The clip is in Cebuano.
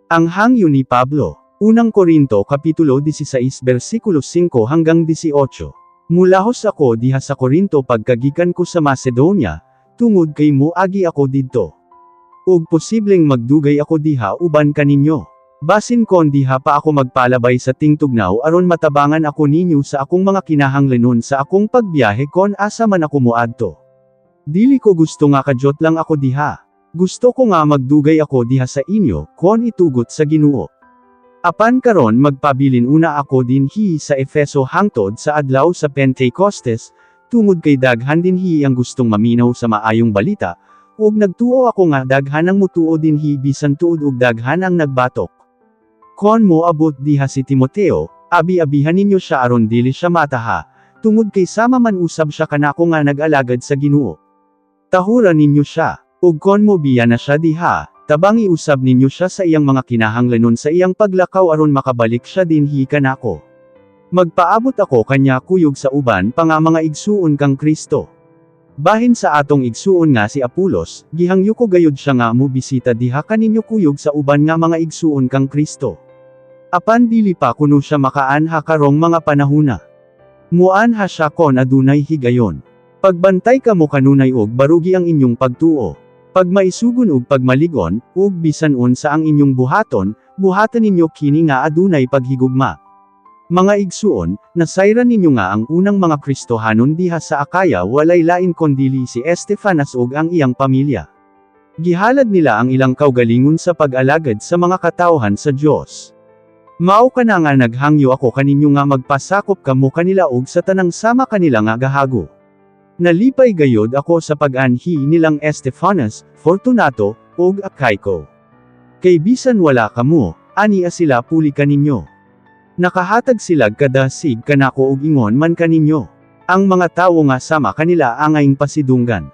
Ang hangyo ni Pablo. Unang Korinto Kapitulo 16 versikulo 5 hanggang 18. Mulahos ako diha sa Korinto pagkagikan ko sa Macedonia, tungod kay moagi ako didto. Ug posibleng magdugay ako diha uban kaninyo. Basin kon diha pa ako magpalabay sa tingtugnaw aron matabangan ako ninyo sa akong mga kinahanglanon sa akong pagbiyahe kon asa man ako moadto. Dili ko gusto nga kadyot lang ako diha. Gusto ko nga magdugay ako diha sa inyo, kon itugot sa Ginoo. Apan karon magpabilin una ako dinhi sa Efeso hangtod sa adlaw sa Pentecostes, tungod kay daghan dinhi ang gustong maminaw sa maayong balita, ug nagtuo ako nga daghan ang mutuo dinhi bisan tuod og daghan ang nagbatok. Kon moabot diha si Timoteo, abi-abihan ninyo siya aron dili siya mataha, tungod kay sama man usab siya kanako nga nag-alagad sa Ginoo. Tahura ninyo siya. Ug kon mobiya na siya diha, tabangi usab ninyo siya sa iyang mga kinahanglanon sa iyang paglakaw aron makabalik siya dinhi kanako. Magpaabot ako kanya kuyog sa uban pa nga mga igsuon kang Kristo. Bahin sa atong igsuon nga si Apolos, gihangyo ko gayud siya nga mobisita diha kaninyo kuyog sa uban nga mga igsuon kang Kristo. Apan dili pa kuno siya makaanha karong mga panahuna. Muanha siya kon adunay higayon. Pagbantay kamo kanunay og barugi ang inyong pagtuo. Pagmaisugon ug pagmaligon, ug bisan unsa ang inyong buhaton, buhatan ninyo kini nga adunay paghigugma. Mga igsuon, nasayran ninyo nga ang unang mga Kristohanon diha sa Akaya walay lain kondili si Estefanas ug ang iyang pamilya. Gihalad nila ang ilang kaugalingon sa pag-alagad sa mga katawhan sa Dios. Mao kana nga naghangyo ako kaninyo nga magpasakop kamo kanila ug sa tanang sama kanila nga gahago. Nalipay gayod ako sa pag-anhi nilang Estefanas, Fortunato, ug Achaiko. Kay bisan wala kamo, ania sila puli kaninyo. Nakahatag silag kadasig kanako ug ingon man kaninyo. Ang mga tawo nga sama kanila angayng pasidunggan.